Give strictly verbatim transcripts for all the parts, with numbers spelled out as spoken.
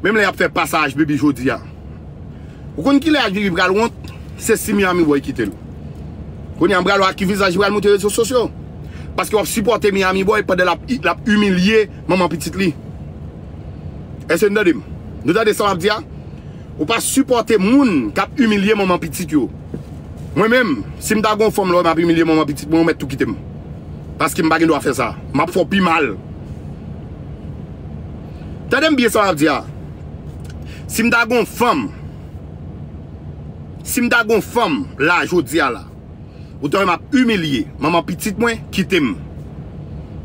Menm lè y ap fè pasaj Bibi jodi a. Ou konn kilè H B B pral wont? Se si Miami Boy kite l. Kounye a m pral wè ak ki vizaj li pral monte rezo sosyo. Paske w ap sipòte Miami Boy pandan l ap, l ap imilye manman pitit li. Èske n tande m? Nou tande sa m ap di a? Ou pa sipòte moun k ap imilye manman pitit yo. Mwen menm, si m ta gon fanm lè w wè m ap imilye manman pitit mwen, ou mèt tou kite m. Paske m pa gen dwa fè sa. M ap fè w pi mal. Tande m byen sa m ap di a. Si m ta gon fanm, si m ta gon fanm la jodi a la, ou ta wè m ap imilye manman pitit mwen, kite m.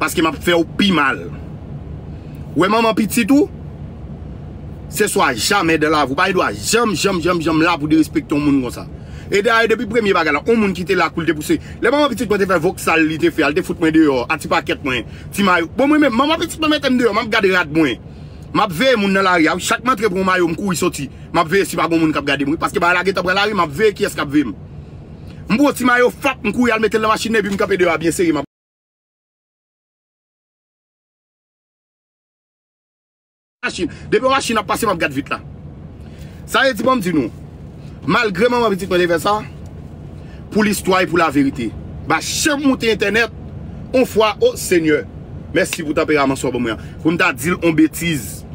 Paske m ap fè w pi mal. Ou wè manman pitit ou, se swa jamè dan lavi w. Ou pa gen dwa janm, janm, janm, janm la pou derespekte yon moun konsa. E dayè, depi premye bagay la, yon moun ki te la kou l te pouse. Lè manman pitit mwen te fè voksal li te fè a, li te fout mwen deyò, a ti pakèt mwen, ti mayo. Bon, mwen menm, manman pitit mwen mete m deyò, m ap gad rad mwen. M ap veye moun nan lari a, wi. Chak m antre pou yon mayo, m kouri soti. M ap veye si pa gon moun k ap gade m, wi. Paske bagay la gentan pran lari, m ap veye kiyès k ap veye m. M pran yon ti mayo fap, m kouri al mete l nan machin nan, epi m kanpe deyò a byen sere, m ap machin. Depi yon machin ap pase, m ap gad vit la. Sa vle di, ban m di nou, malgre manman pitit mwen te fè sa, pou listwa e pou laverite, m pa janm moute entènèt yon fwa, o Senyè, mèsi pou tanperaman sa w ban mwen an. Pou m ta di l yon betiz,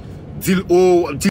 di l, o, di